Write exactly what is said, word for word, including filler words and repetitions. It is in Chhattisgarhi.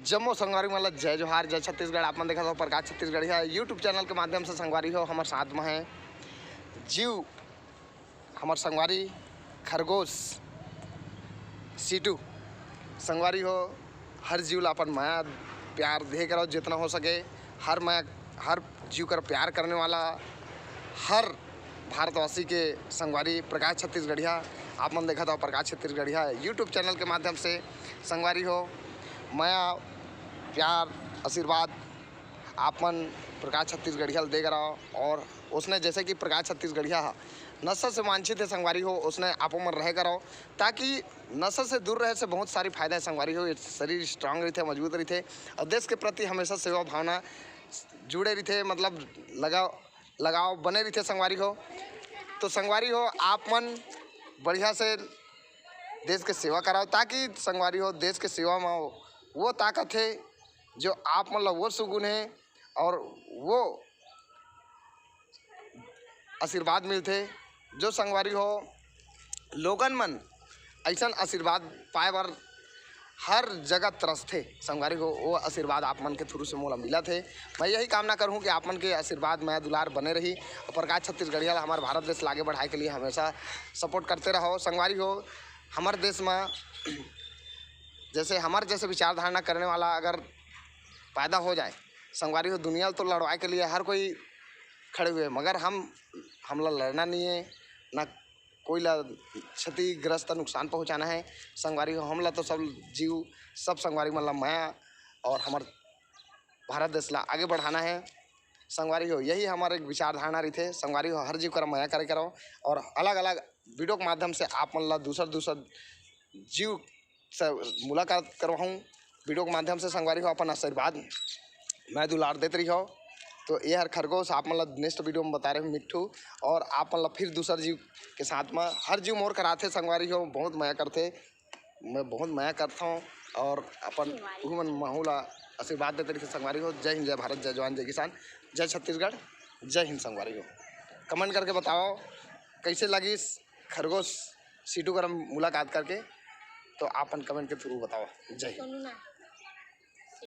जम्मो संगवारी मन ला जय जोहार, जय छत्तीसगढ़। आप मन देखत हो प्रकाश छत्तीसगढ़िया YouTube चैनल के माध्यम से। संगवारी हो, हमर साथ में है जीव, हमर संगवारी खरगोश सीटू। संगवारी हो, हर जीव ला अपन मया प्यार दे करो, जितना हो सके। हर मया, हर जीव कर प्यार करने वाला हर भारतवासी के संगवारी प्रकाश छत्तीसगढ़िया। आप मन देखत हो प्रकाश छत्तीसगढ़िया YouTube चैनल के माध्यम से। संगवारी हो, मया, प्यार, आशीर्वाद आप मन प्रकाश छत्तीसगढ़िया ल दे करो। और उसने जैसे कि प्रकाश छत्तीसगढ़िया हा नशा से वांछित है संगवारी हो, उसने आपो मन रहे करो, ताकि नशा से दूर रहे से बहुत सारी फायदा है संगवारी हो। ये शरीर स्ट्रांग रहिथे, मजबूत रहिथे और देश के प्रति हमेशा सेवा भावना जुड़े रहिथे, मतलब लगाव, लगाव बने रहिथे संगवारी हो। तो संगवारी हो, आप मन बढ़िया से देश के सेवा कराओ, ताकि संगवारी हो, देश के सेवा में वो ताकत है जो आप मन ला वो सुकून है और वो आशीर्वाद मिलथे, जो संगवारी हो, लोगन मन अइसन आशीर्वाद पाए बर हर जगह तरसथे संगवारी हो। वो आशीर्वाद आप मन के through से मोला मिलत हे। मैं यही कामना करहूँ कि आप मन के आशीर्वाद, मया, दुलार बने रही और प्रकाश छत्तीसगढ़िया ला हमारे भारत देश ला आगे बढ़ाए के लिए हमेशा support करते रहो संगवारी हो। हमारे देश में जैसे हमारे जैसे विचारधारणा करने वाला अगर पैदा हो जाए संगवारी हो, दुनिया तो लड़वाए के लिए हर कोई खड़े हुए, मगर हम, हमला लड़ना नहीं है, ना कोई ला क्षतिग्रस्त, नुकसान पहुँचाना है संगवारी हो। हमला तो सब जीव, सब संगवारी मन ला मया और हमर भारत देश ला आगे बढ़ाना है संगवारी हो। यही हमारे एक विचारधारणा रहिथे संगवारी हो। हर जीव करा मया करे करो और अलग-अलग video के माध्यम से आप मन ला दूसर दूसर जीव से मुलाकात करवाहूँ video के माध्यम से संगवारी हो। अपन आशीर्वाद, मया दुलार देत रहिहो। तो ये हर खरगोश आप मन ला next video में बता रहे हूँ मिट्ठू, और आप मन ला फिर दूसर जीव के साथ में। हर जीव मोर कराथे संगवारी हो, बहुत मया करथे, मैं बहुत मया करथौं और अपन उहू मन महू ला आशीर्वाद देते रहिथे संगवारी हो। जय हिंद, जय भारत, जय जवान, जय किसान, जय छत्तीसगढ़, जय हिंद संगवारी हो। Comment करके बताओ कैसे लगिस खरगोश सीटू करा मुलाकात करके, तो आप मन comment के through बताओ। जय हिंद।